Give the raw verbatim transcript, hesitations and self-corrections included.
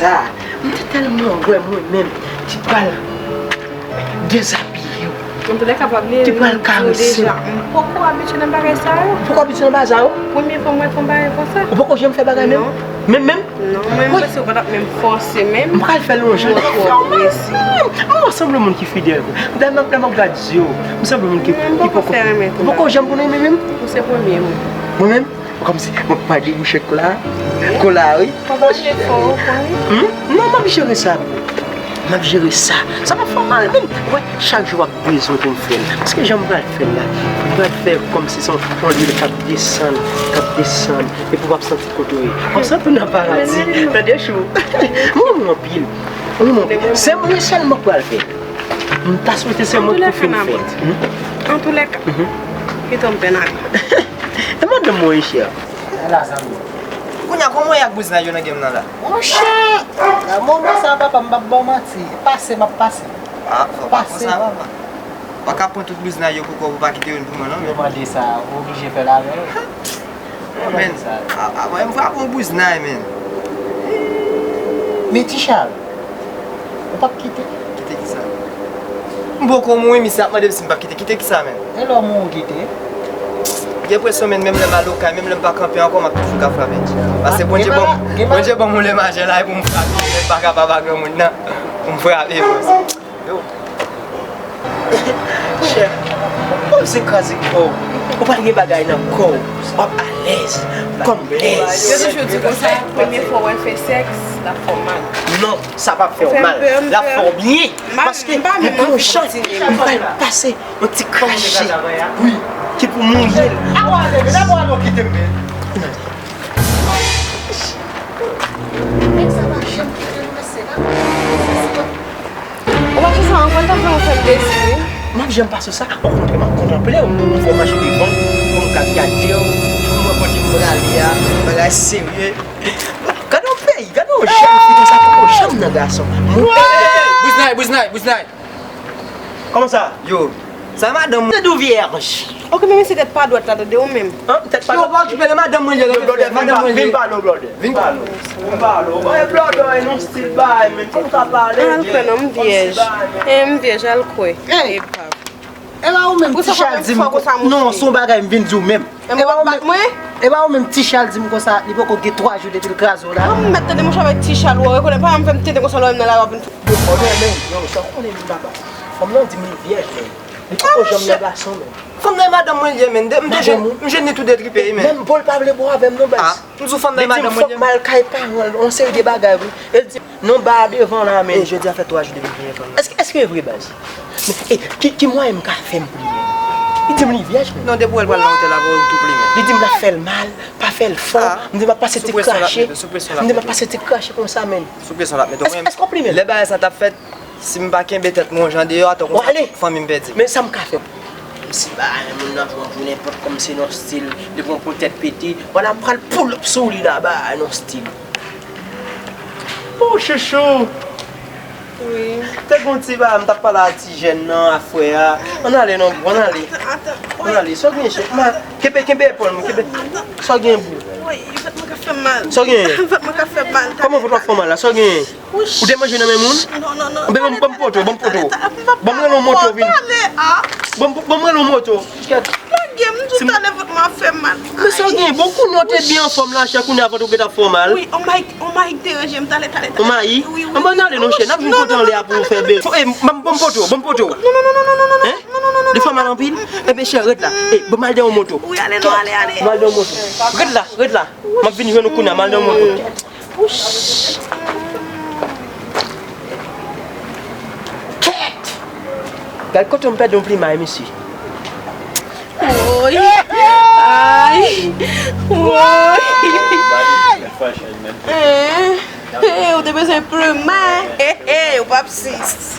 Sa, m te tèlman wè mwen menm ki pral dezabiye w. Antoulèka, pa bliye, ki pral karese w. M poko abitye nan bagay sa yo. Poko abitye nan bagay sa yo? Premye fwa m wè w fè yon bagay konsa. Ou poko janm fè bagay menm? Non. Menm, menm? Non, men m panse w pa t ap menm fòse menm. M pral fè l yon jan. Ou twò prese. M sanble moun ki fidèl. Dam nan, dam nan gad zye w. M sanble moun ki, ki poko fè renmen tou. Ou poko janm konn renmen menm? Ou se premye moun. Mwen menm? Kòmsi mwen pa debouche kola. Kola, wi. Ou pa pale fò, ou konnen. Hmm? Non, m ap jere sa, bro. M ap jere sa. Sa p ap fè w mal menm. Wè, chak jou w ap bezwen pou m fè l. Paske jan m pral fè l la, m pral fè kòmsi se yon, yon lil k ap desann, k ap desann, epi w ap santi kote w ye. W ap santi w nan paradi. Tande, chou. Mwen renmen w anpil. Mwen renmen w anpil. Se mwen sèlman k pral fè l. M ta swete se mwen k pou fin fè l. Antoulèka, kite m pèn ale. E madanm mwen, chè. Ala zanmi. Kounye a, kòman w ye ak bouznay yo nan game nan la? Monchè, nan moman sa, papa, m p ap ba w manti. Pase, m ap pase. Ah, fò pa konsa, papa. Pa ka pran tout bouznay yo pou kò w, pou pa kite youn pou mwen, non, men. Yo mande sa, ou oblije fè l avè yo. Yo mande sa. A, a, mwen, m frape yon bouznay, men. Men Ti Chal, ou p ap kite? Kite kisa? M poko mouri, misye ap mande m si m p ap kite. Kite kisa, men? E lè w mouri, kite? Gen presyon, men, menm lè m al okay, menm lè m pa kanpe ankò, m ap toujou ka frape. Paske Bondye ban m, Bondye ban m yon lè majè la, e pou m frape, men m pa kapab a granmoun nan, pou m frape, bro. Yo. Chè, ou se kraze kò w. Ou pa t gen bagay nan kò w. W ap alèz. Kòm blèz. Yo toujou di konsa, premye fwa w wè l fè sèks, l ap fè w mal. Non, sa p ap fè w mal. L ap fè w byen. Paske m pa menm anvi kontinye. M pral pase yon ti krache. Wi. Ki pou mouye l. Awa, nèg, n ap wè nou kite m. Nèg sa pa janm kite m, mesye, n ap Ou pa sou sa ankò, l t ap fè yon fè m plezi, wi. M ap janm pa sou sa, okontrè, m ap kontanple w. M fè w mache devan m, pou m ka gade w, pou m wè kote m prale a, bagay serye. Gade yon peyi, gade yon jèn fi konsa, poko janm nan gason. Bouznay, bouznay, bouznay. Kòman sa? Yo, sa madanm mwen. Se dou vyèj. Ok, men mesye tèt pa dwat la, tande ou menm. An, tèt pa dwat. Yo, pa okipe l, madanm mwen ye la. Blòdè, vin pale, blòdè. Vin pale, vin pale. Vin pale. Ou konnen blòdè, e non stil bagay, men. Kòm sa pale, al kwè non, m vyèj. E m vyèj, al kwè. Epa. E pa ou menm Ti Chal di m. Non, se yon bagay m vin di w menm. E pa ou menm, e pa ou menm Ti Chal di m konsa, li poko gen twa jou depi l kraze w la. An, m mèt tande monchè avèk Ti Chal, ou rekonèt pa m fè m tete konsa lè w wè m nan lari w ap vin fou. Yo, yo, sa w konnen menm papa. Fanm nan di m li vyèj, men. Li poko janm nan gason, men. Fanm nan e madanm mwen li ye, men. M te jwenn, m jwenn li tou detripe, men. Menm bò l pa vle bò avè m non, baz. M sou fanm nan e madanm mwen li ye. Li di m fòk m al kay paran l, yon seri de bagay, wi. E l di, non, ba devan la, men. E jodi a fè twa jou depi m genyen fanm nan. Èske, èske e vre, baz? Men, e, ki, ki mwayen m ka fè m plimen? Li di m li vyèj, men. Non, depi w wè l pral nan otèl avè w, ou tou plimen. Li di m l ap fè l mal, pa fè l fò. M di m ap pase ti krache. M di m ap pase ti krache konsa, men. Sou presyon l ap mete w, men. Èske, èske w plimen? Lè bagay sa t ap fèt, si m pa kenbe tèt mwen yon jan deyò, atò konsa, tout fanmi m pèdi. Men sa m ka fè. Kòmsi bagay moun nan pran pou nenpòt, kòmsi non stil, li pran pou tèt pete. Vwala, m pral pull up sou li la, bagay non stil. Oh, chouchou. Wi. Te gon ti bagay, m t ap pale a ti jèn nan, a frè a. Ann ale non, ann ale. Ann ale, sa w gen, chè? Kenbe, kenbe epòl mwen, kenbe. Sa w gen, bro? Wi, vant mwen ka fè m mal. Sa w gen? Vant mwen ka fè m mal. Kòman vant w ap fè w mal la? Sa w gen? Ou te manje nan men moun? Non, non, non. Ban m, ban m poto, ban m poto. Ban m rele yon moto vin. Ban m, ban m rele yon moto. Lage m, m di w talè vant mwen ap fè m mal. Men sa w gen? Bon, kounye a w te byen anfòm la, chè, kounye a vant ou gentan ap fè w mal. Wi, on mic, on mic deranje m, talè, talè, talè. On mic? Wi, wi. Ann, ann ale non, chè, n ap jwenn kote anlè a pou nou fè bèl. Fò, e, ban m, ban m poto, ban m poto. Non, non, non. Hein? Li fè w mal anpil? Ebyen, chè, ret la. E, ban m al dèyè yon moto. Wi, ale non, ale, ale. Ban m al dèyè yon moto. Ret la, ret la. M ap vin jwenn ou kounye a, m al dèyè yon moto. Wouch. Kèt! Gad kote m pèdi yon plimay, mesye. Woy! Ay! Woy! Eh, eh, ou te bezwen plimay. Eh, eh, ou p ap sis.